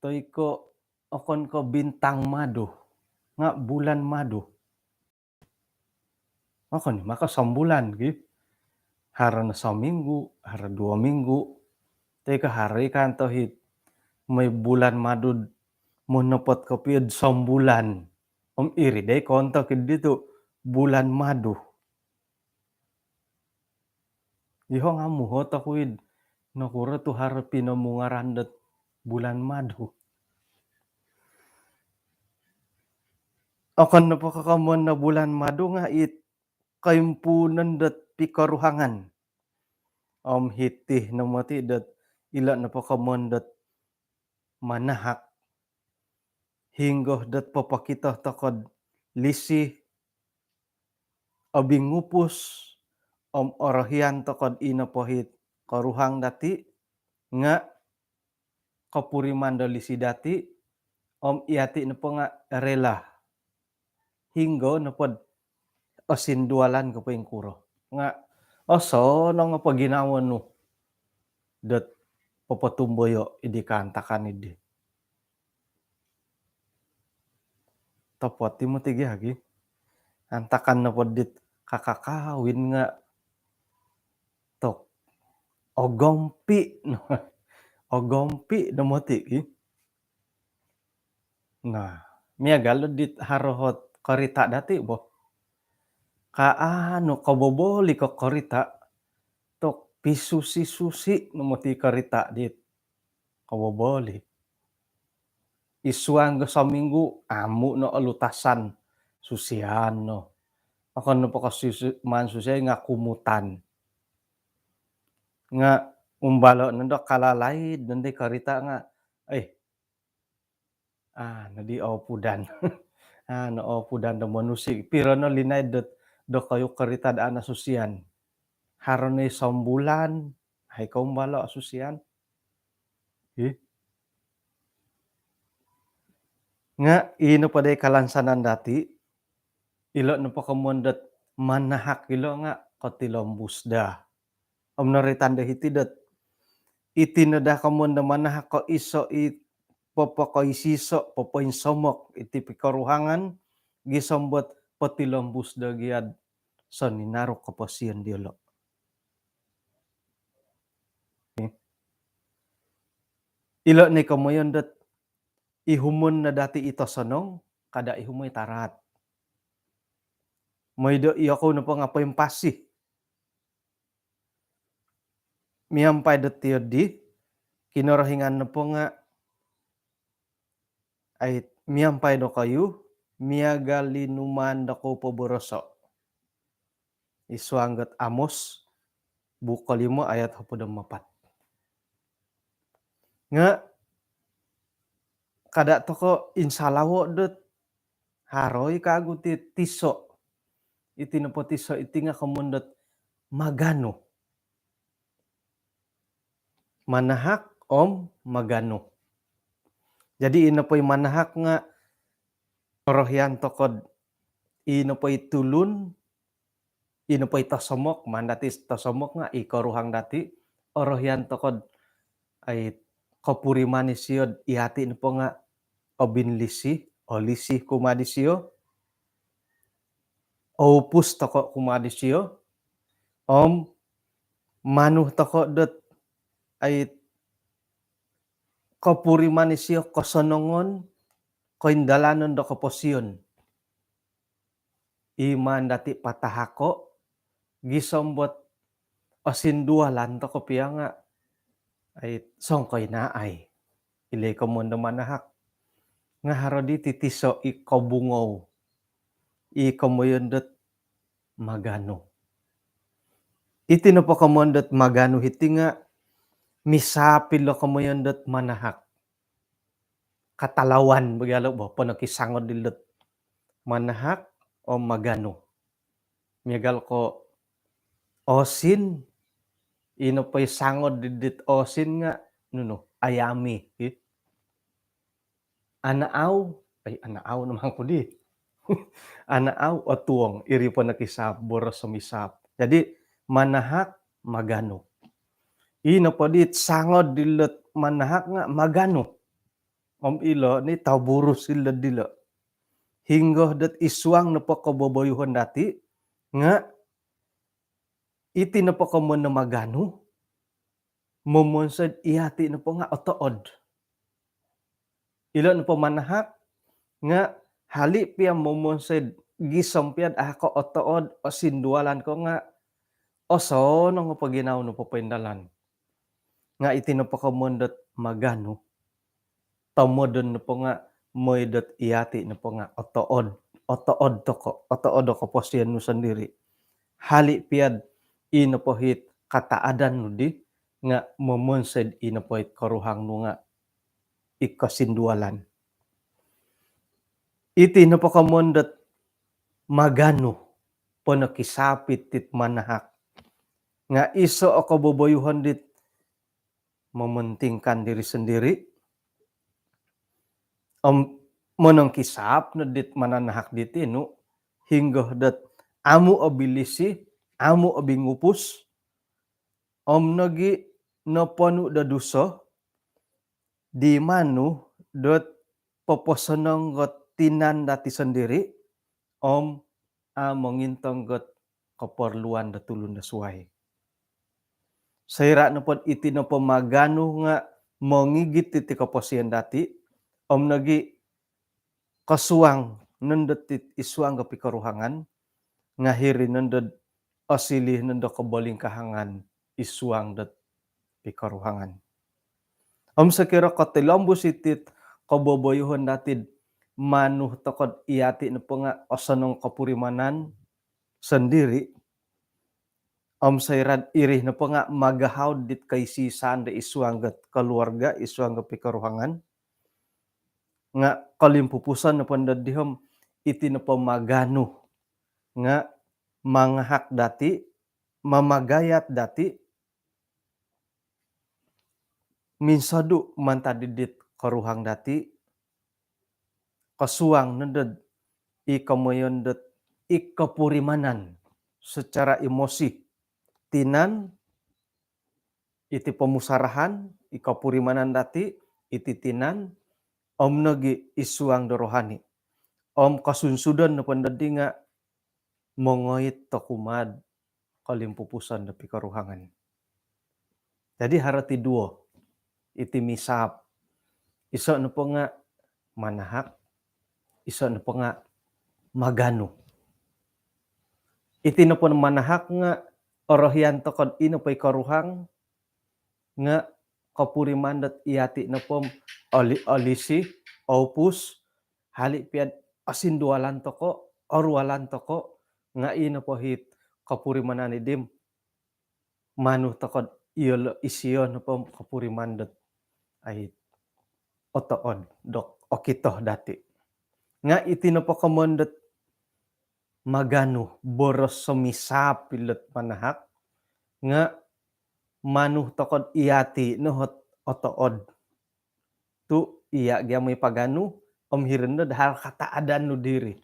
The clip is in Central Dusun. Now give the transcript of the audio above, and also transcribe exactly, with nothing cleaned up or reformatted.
toi ko' okon ko' bintang madu, nga' bulan madu. Okon i' maka sombulan gi. Haro no sominggu, haro duo minggu. Toi ko' haro i' kanto hit moi bulan madu'd monopot kopio'd sombulan. Om iri dai kontok id ditu' bulan madu. Iho nga' muhot oku id nokuro tu' haro pinomungaran dot bulan madu. Okon nopo kokomon no bulan madu nga' it koimpuunon dot pikoruhangan. Om hiti no moti dot ilo nopo kokomon dot manahak, hinggo dot popokito toko'd lisi, obingupus, om orohian toko'd ino po hit koruhang dati' nga' kopuriman do lisi dati', om iyati' nopo nga' rela. Hinggo nopod osindualan ko poingkuro. Nga' osonong opo ginawo nu dot popotumboyo' idi kaantakan idi. Topot i' moti gi agi. Antakan nopo dit kakakawin nga' tok. Ogompi' no. Ogompi' no moti gi. Nah, miagal dit haro hot korita' dati' bo. Kaanu koboboli ko korita', tok pisusi-susi no moti korita' dit koboboli. Id suang do sominggu, amu' no olutasan, susian no. Okon nopo ko' susi, maan susian nga' kumutan. Nga' umbalo' nondo kalalaid nondo i korita' nga', eh, a' nodi opudan. A' no opudan do monusi'. Piro no linaid dot dokoyu korita' do a' no susian. Haro no i sombulan, ai ko umbalo' susian. Ih. Nga' ino po dai kalansanan dati', ilo nopo komoyon dot manahak ilo nga' kotilombus daa. Om noroitan do hiti dot, iti no daa komoyon do manahak ko' iso' i popokoisiso', popoinsomok iti pikoruhangan, gisom dot potilombus do gia'd soninaru' koposion diyolo'. Ilo' no i komoyon dot ihumon no dati' i tosonong, kada' ihumon i taraat. Moi do iyokou nopo nga' poimpasi. Miampai do tiyo di, Kinorohingan nopo nga' ai miampai dokoyu, miagal i numaan dokou poboroso'. Id suang dot Amos, buuk kolimo ayat hopod om apat. Nga' kada' toko' insalawo' dot haro i kaagu ti tiso'. Iti nopo tiso' iti nga' komoyon dot maganu. Manahak om maganu. Jadi ino po i manahak nga' orohian toko'd ino po i tulun, ino po i tosomok, maan dati' tosomok nga' i koruhang dati', orohian toko'd ai kopuriman isio'd iyati' nopo nga' obinlisi, olisi kumaa disiyo, oupus toko' kumaa disiyo, om manu toko' dot ai kopuriman isio kosonongon, koindalanon do koposion. I maan dati' patahako', gisom dot osindualan toko' pia nga' ai songkoinaai. Ilo i komoyon do manahak. Nga' haro di ti tiso' i kobungou. I komoyon dot maganu. Iti nopo komoyon dot maganu hiti nga' misaap ilo komoyon dot manahak. Katalawan bagi alo bo, ponokisangod dilot manahak om maganu. Miagal ko' osin, ino po i sangod didit osin nga' nunu, ayami, hi. Anaau, ai anaau no mangku di. Anaau, otuong, iri po nokisaap, boros om isaap. Jadi manahak, maganu. Ino po dit sangod dilot manahak nga' maganu. Om ilo ni tau burus ilo dilo. Hinggo dot isuang nopo koboboyuhon dati nga iti nopo komoyon do maganu, momonsoi'd iyati nopo nga otood. Ilo nopo manahak nga hali pia momonsoi'd gisom pia'd a ko otood, osindualan ko nga osonong o poginawo nopo poindalan. Nga iti nopo komoyon dot maganu, tomodon nopo nga moi dot iyati nopo nga otood, otood toko, otood o koposion nu sondiri. Hali pia'd i nopo hit kataadan nu di nga momonsoi'd i nopo hit koruhang nu nga i kosindualan. Iti nopo komoyon dot maganu, ponokisaap it manahak. Nga iso o koboboyuhon dit mementingkan diri sendiri. Om monongkisaap no dit mananahak di tinu, hinggo dot amu obi lisi, amu obi ngupus, om nogi noponu do duso, di manu dot poposonong got tinan dati sondiri, om a mongintong got koporluan do tulun do suai. Soira nopo iti nopo maganu nga mongigit iti koposion dati, om nogi kosuang nondo tit isuang do pikoruhangan, nga hiri nondo osiliu nondo kobolingkahangan isuang dot pikoruhangan. Om sokiro kotilombus itit koboboyuhon dati'd manu toko'd iyati nopo nga osonong kopurimanan sondiri, om soira'd iri nopo nga magahaud dit koisi-isaan do isuang dot keluarga, isuang dot pikoruhangan, nga kolimpupuson nopo ndo dihom iti nopo maganu nga mangahak dati, mamagayat dati minsodu mantad dit koruhang dati, kosuang nondod i komoyon dot i kopurimanan secara emosi, tinan, iti pomusarahan, i kopurimanan dati, iti tinan, om nogi isuang do rohani. Om kosunsudon nopo ndo di nga mongoit tokou mad kolimpupuson do pikoruhangan. Jadi haro ti duo iti misaap. Iso nopo nga manahak, iso nopo nga maganu. Iti nopo manahak nga orohian toko'd i nopo i koruhang nga kopuriman dot iyati nopo oli-, olisi, oupus, hali pia'd osindualan toko, orualan toko, nga i nopo hit kopurimanan i dim manu toko'd iyolo isio nopo kopuriman dot ai otood dot okito dati. Nga iti nopo komoyon dot maganu, boros somisaap ilot manahak, nga manu toko'd iyati no hot otood. Tu iya gia moi paganu, om hiri nod hal kataadan nu diri.